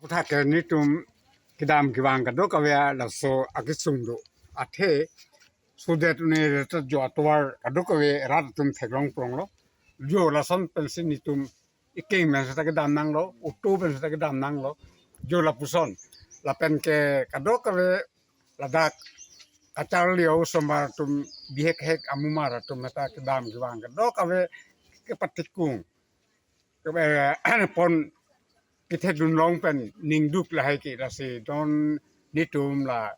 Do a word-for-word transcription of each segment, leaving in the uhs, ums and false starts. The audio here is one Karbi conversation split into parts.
Aphuthak ke netum kedam kevang kadokave laso akesung do. Athe sudet une reta jo atovar kadokave rat atum theklong pronglo. Jo lason pensi netum ikeng pen seta kedam nanglo, auto pen seta kedam nanglo. Jo lapuson. Lapen ke kadokave ladak kacharli osomar atum, bihek hek amumar atum meta kedam kevang kadokave kepatikung, eh, pon kethek dun long pen ningduk lahai ke. Lasi non netum la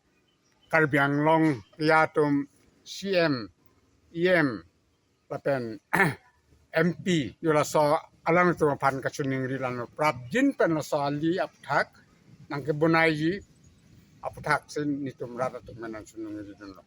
Karbi Anglong ya atum C M, E M, lapen M P, yo laso alangtum aphan kachiningri lano, prapjin pen laso ali aphuthak nangkebonaiji aphuthak si netum rat atum pen nangchiningri dunlo.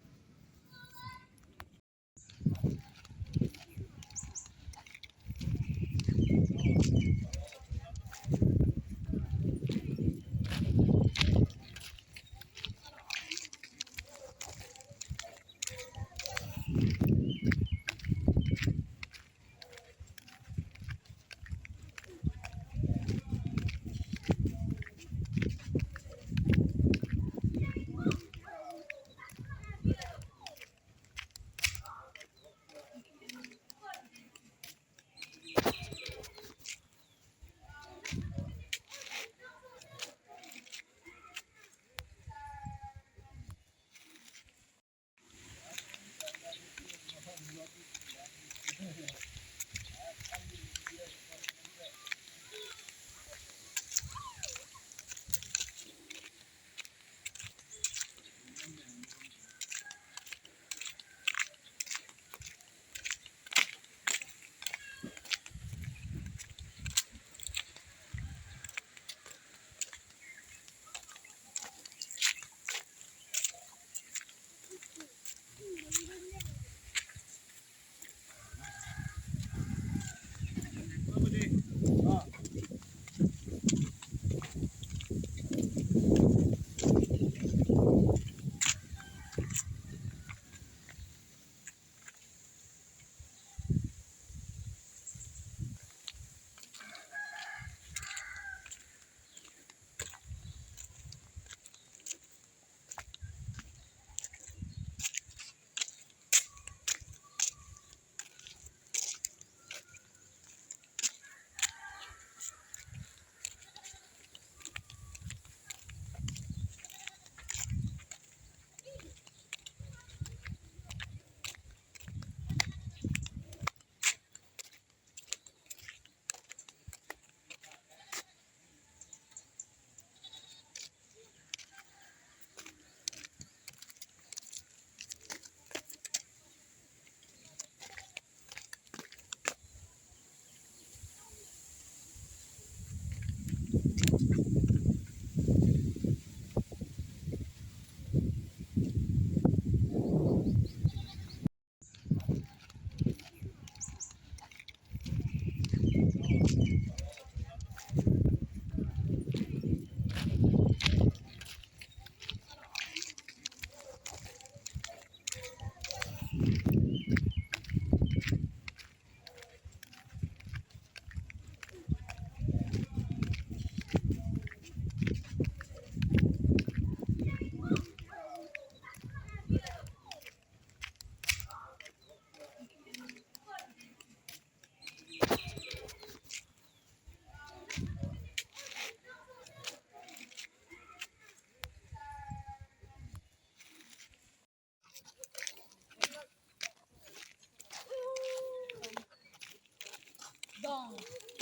Dong.